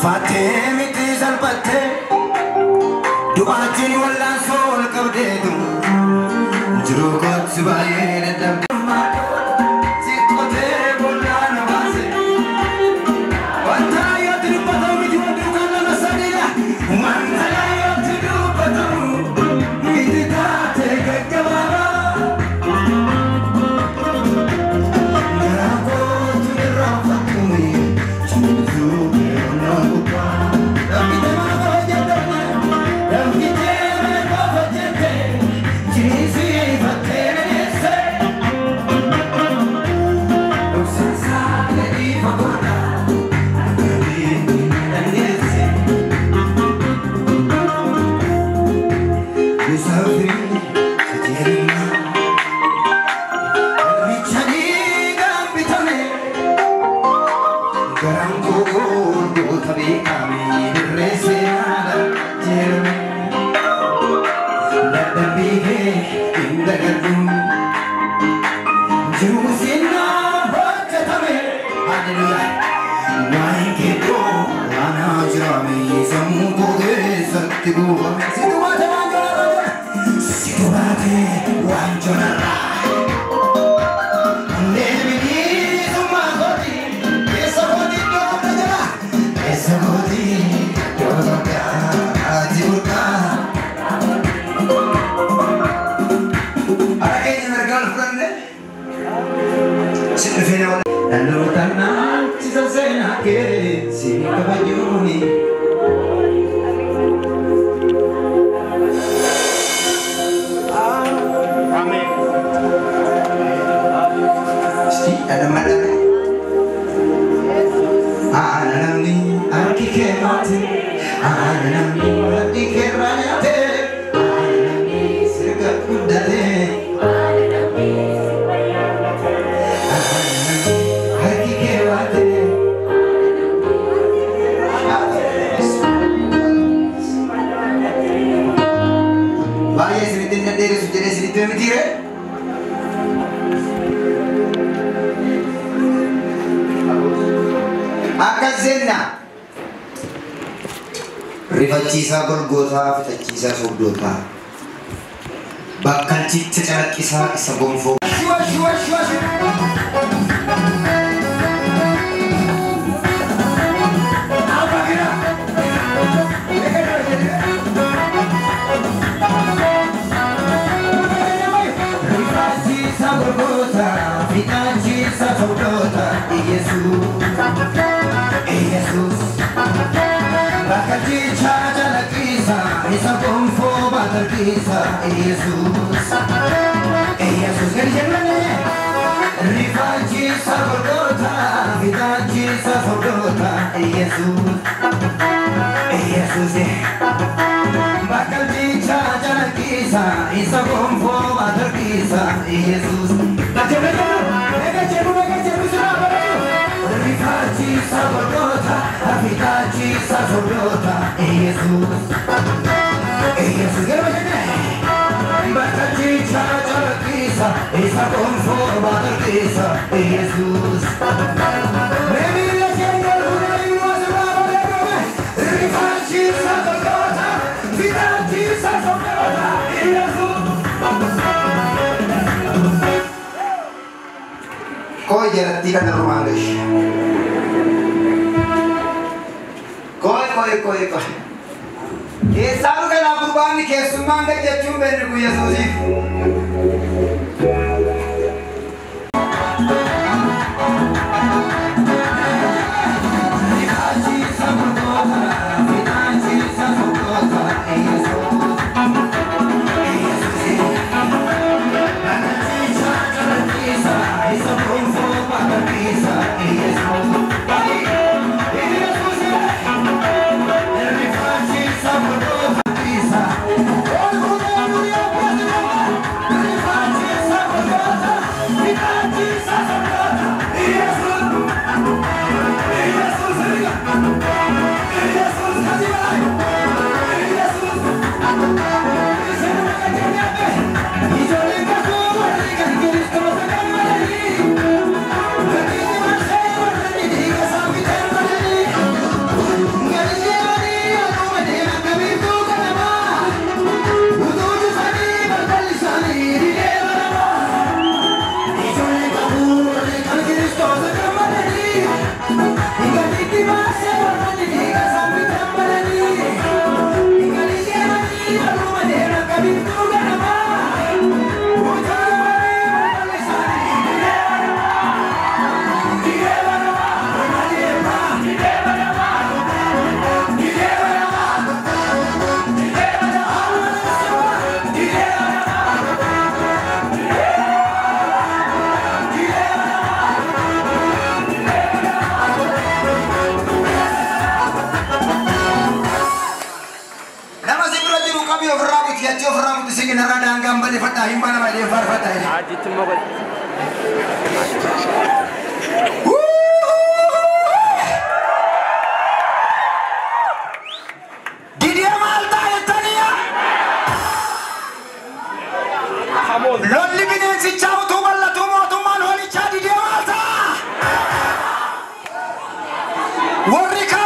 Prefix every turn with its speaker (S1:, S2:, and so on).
S1: Ulfaattee miti salphattee du'aatiin wallaansoo ol qabdeetu jiruu kootti baay'ee dadhabde. Si qotee boollaa na baase wanta yooti dubbatamu miti wanti duukaan lama sadiidha wanta yooti dubbatamu miti taate gaggabaabaa. Garaa kootu irraanfattume cimsuu keewwannoo gubbaa. Dambiitee mana qofa jette dambiitee mana qofa jette cimsiifattee na deesse. Dhoksansaa gadi fagoodha akkamiin dandeesse. Musaafirii qajeelummaa Michanii gambitame garaan koo goota beekame dirreessee haala jedhame dadhabbii kee hin dagadhu jiruu seenaa hojjetame haleluuyaa waa'een keettoo waan jirame sammuu koo keessatti buufame situ baate waan jonarra situ baate waan jonarra. Ana namni harki kee baate, ana namni harki kee irraa nyaate, ana namni sirga guddate, ana namni harki kee baate. Baay'ee isinitti hin dheeressu jedhee isinitti mitiire? Akkas jenna. Rifachiisaa golgootaa fixachiisaa sobdootaa. Bakkalchicha calaqqisaa isa gonfoo. Shua shua shua shua. Rifachiisaa golgootaa fixachiisaa sobdootaa Iyesuus. Iyesuus. Bakkalchicha calaqqisa isa gonfoo batalqisa Iyesuus. Iyesuus gadi jennee rifachiisa golgootaa fixachiisa sobdootaa Iyesuus. Iyesuus. Bakkalchicha calaqqisa isa gonfoo batalqisa Iyesuus. Rifachiisa golgootaa fixachiisa sobdootaa Iyesuus. Iyesuus garba jennee. Bakkalchicha calaqqisa isa gonfoo batalqisa Iyesuus. Meemiila keenya fuudhanii wasirraa bareedame rifachiisa golgootaa fixachiisa sobdootaa Iyesuus. Koi jalatti kana rumaan gashi. Koi koi koi koi. Keessaa dhufe laa gurbaanni keessummaan gad jechuun beekni kun Yesuusiif. Rifachiisa golgootaa fixachiisa sobdootaa Iyesuus. Iyesuus. Bakkalchicha calaqqisa isa gonfoo batalqisa Iyesuus. Iyesuus. Rifachiisa golgootaa. Rifachiisa. Singinarraa daangaan balleeffadhaa hin banama jedhee faarfadhaa jedhe.
S2: Ajitti immoo godhe.
S1: Didee maal ta'a jettaniya? Lolli bineensichaa utuu bal'atuu mootummaan hoolichaa didee maal ta'a? Warri kaan